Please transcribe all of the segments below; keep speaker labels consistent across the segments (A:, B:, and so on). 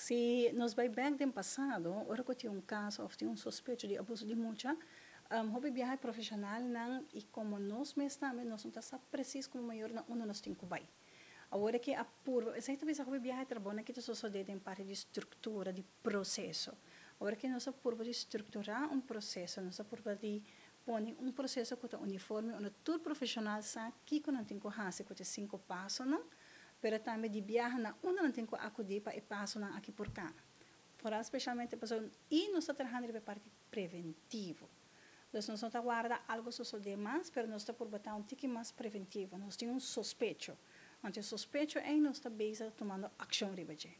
A: Si nos bai bèk den pasado, ora ku tin un kaso òf tin un sospecho di abuso di mucha, hopi biaha e profeshonalnan i komo nos mes tambe nos no ta sa presis komo mayor na unda nos tin ku bai. Awor aki a purba, esei ta bisa hopi biaha e trabounan ki ta sosodé den parti di struktura, di proseso. Awor aki nos a purba di strukturá un proseso, nos a purba di pone un proseso ku ta uniforme unda tur profeshonal sa kiko nan tin ku hasi ku e sinku pasonan, pero tambe di biaha na unda nan tin ku akudí pa e pasonan aki por kana. Foral spesialmente pasobra i nos ta trahando riba e parti preventivo. Dus nos no ta warda algu sosodé mas, pero nos ta purba ta un tiki mas preventivo. Nos tin un sospecho. Anto e sospecho ei nos ta bezig tumando akshon riba dje.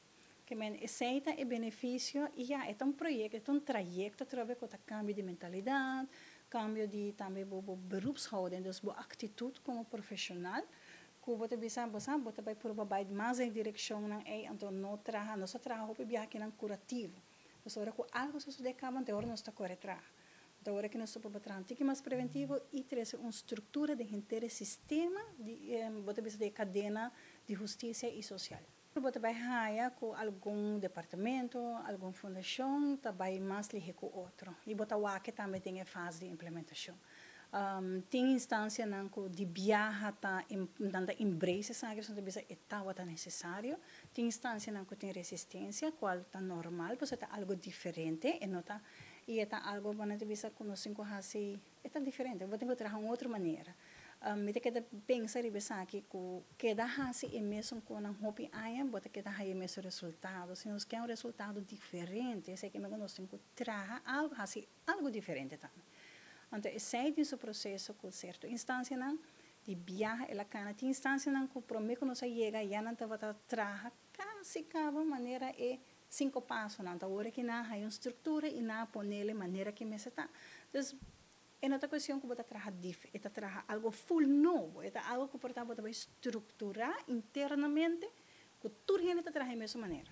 A: Ke men esei ta e benefisio i ya, e ta un proyekto, e ta un trayekto atrobe ku ta kambio di mentalidat, kambio di tambe bo bo beroepshouding, dus bo aktitut komo profeshonal, ku bo ta bisa, bo sa, bo ta bai purba bai mas den e direkshonnan ei, anto no traha, nos ta traha hopi biaha kinan kurativo. Nos ora ku algu sosodé kaba, anto e ora nos ta kore traha. Anto ora ku nos ta purba traha un tiki mas preventivo i trese un struktura den henter e sistema di, bo ta bisa di e kadena di hustisia i sosial. Bo ta bai haya ku algun departamento, algun fundashon ta bai mas lihé ku otro i bo ta wak tambe den e fase di implementashon. Tin instansianan ku di biaha ta nan ta embrace esaki pasobra nan ta bisa e tabata nesesario. Tin instansianan ku tin resistensia kual ta normal pasobra ta algu diferente e no ta i e ta algu bo nan ta bisa ku nos tin ku hasi e ta diferente bo tin ku traha un otro manera. Mi ta keda pensa riba esaki ku keda hasi e mesun konan hopi aña bo ta keda haya e mesun resultado. Si nos ke un resultado diferente esei ke nos tin ku traha algu hasi algu diferente tambe. Anto esei tin su proseso ku sierto instansianan di biaha el a kana. Tin instansianan ku promé ku nos a yega ya nan tabata traha kasi kaba manera e sinku pasonan. Anto awor aki nan a haya un struktura i nan a ponele manera ki mester ta. Dus e no ta kuestion ku bo ta traha dif, e ta traha algu ful nobo, e ta algu ku por ta bo ta bai strukturá internamente ku tur hende ta traha e mesun manera.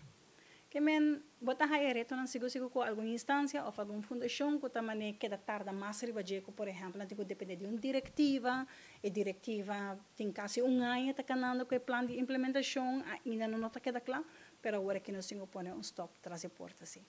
A: Ke men bo ta haya retonan sigur sigur ku algun instansia òf algun fundashon ku ta manera keda tarda mas riba dje ku por ehèmpel nan tin ku dependé di un direktiva, e direktiva tin kasi un aña ta kanando ku e plan di implementashon ainda no ta keda kla, pero awor aki nos tin ku pone un stòp tras e porta si.